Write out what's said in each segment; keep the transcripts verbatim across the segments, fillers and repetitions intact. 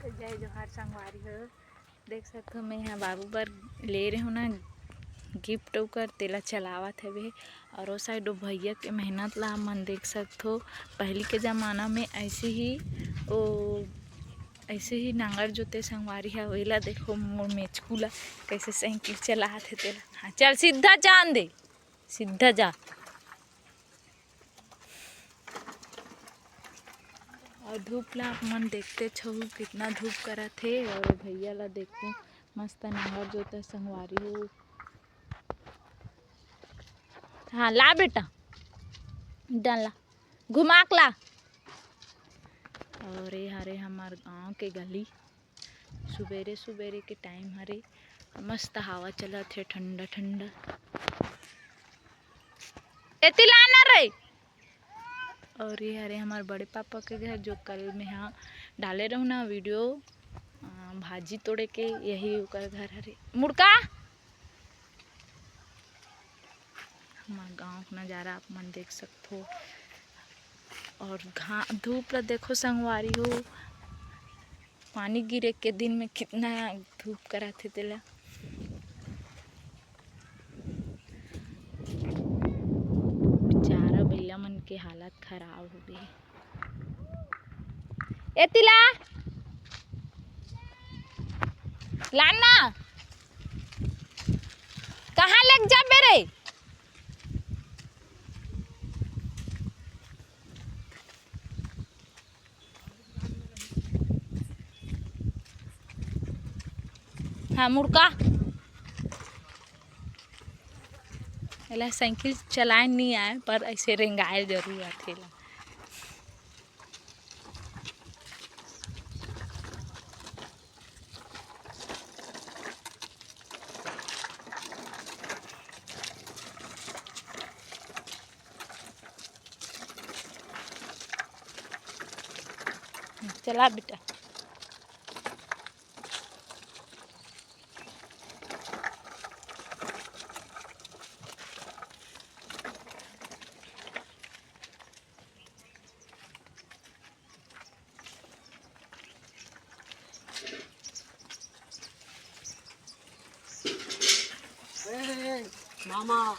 तो जय जोहार संगवारी हो, देख सकथो मैं हा बाबू बर ले रहे हो ना गिफ्ट ओकर, तेला चलावत हवे। और ओ साइड ओ भैया के मेहनत ला मन देख सकथो। पहली के जमाना में ऐसे ही ओ ऐसे ही नांगर जोते संगवारी हा। ओला देखो मोर मेचकू ला कैसे साइकिल चलात हे तेला। हाँ, चल सीधा जान दे, सीधा जा। और धूप ला आप मन देखते छहु कितना धूप करत हे। और भैया ला देखो मस्त नांगर जोता संगवारी हो। हाँ ला बेटा, डाला घुमाक ला। और ये हरे हमार गांव के गली, सुबेरे सुबेरे के टाइम हरे, मस्त हवा चलत हे ठंडा ठंडा। एती लाना रे। और ये हरे हमार बड़े पापा के घर, जो कल में हा डाले रहू ना वीडियो, अ, भाजी तोड़े के, यही ओकर घर हरे। मुड़का हमार गांव के नजारा आप मन देख सकथो। और घा धूप ला देखो संगवारी हो, पानी गिरे के दिन में कितना धूप करत हे तेला। बेचारा भैया मन के हालत खराब हो गई। एती ला, लाना, कहाँ लेके जाबे रे? हाँ, मुड़का। एला साइकिल चलाए नहीं आए, पर ऐसे रेंगाए जरूर आथे एला। चला बेटा। ए, मामा।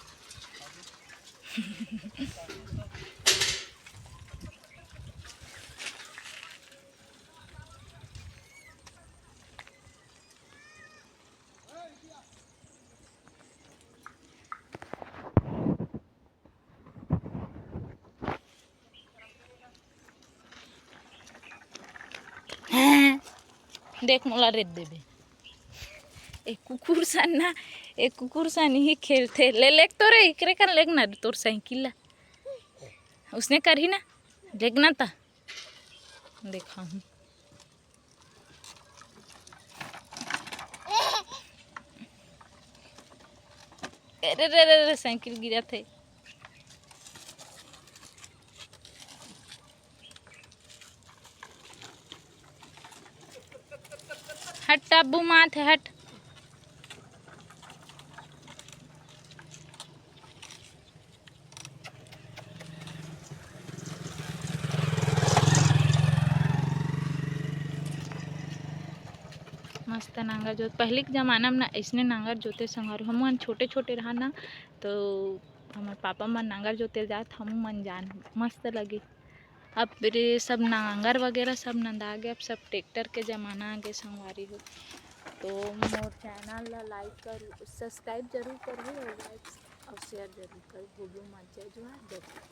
देख मोला रेत देबे। ए कुकुर सन ना, ए कुकुर सन ही खेलथे। ले लेक तो रे, इकरे कर लेक ना तोर साइकिल ला। उसने करही ना, लेक ना ता। देखा हूँ। अरे रे रे रे, साइकिल गिरत हे। हट, टब्बू मात हे, हट। मस्त नांगर जोत। पहली के जमाना में ना अइसने नांगर जोते संगवारी। हमन छोटे छोटे रहा ना, तो हमर पापा मन नांगर जोते जात, हमू मन जान, मस्त लगे। अब रे सब नांगर वगैरह सब नंदा गे, अब सब ट्रैक्टर के जमाना आ गे संगवारी हो। तो मोर चैनल ला लाइक करू, सब्सक्राइब जरूर करू और लाइक और शेयर जरूर करू। भूलू मत, जय जोहार, जय।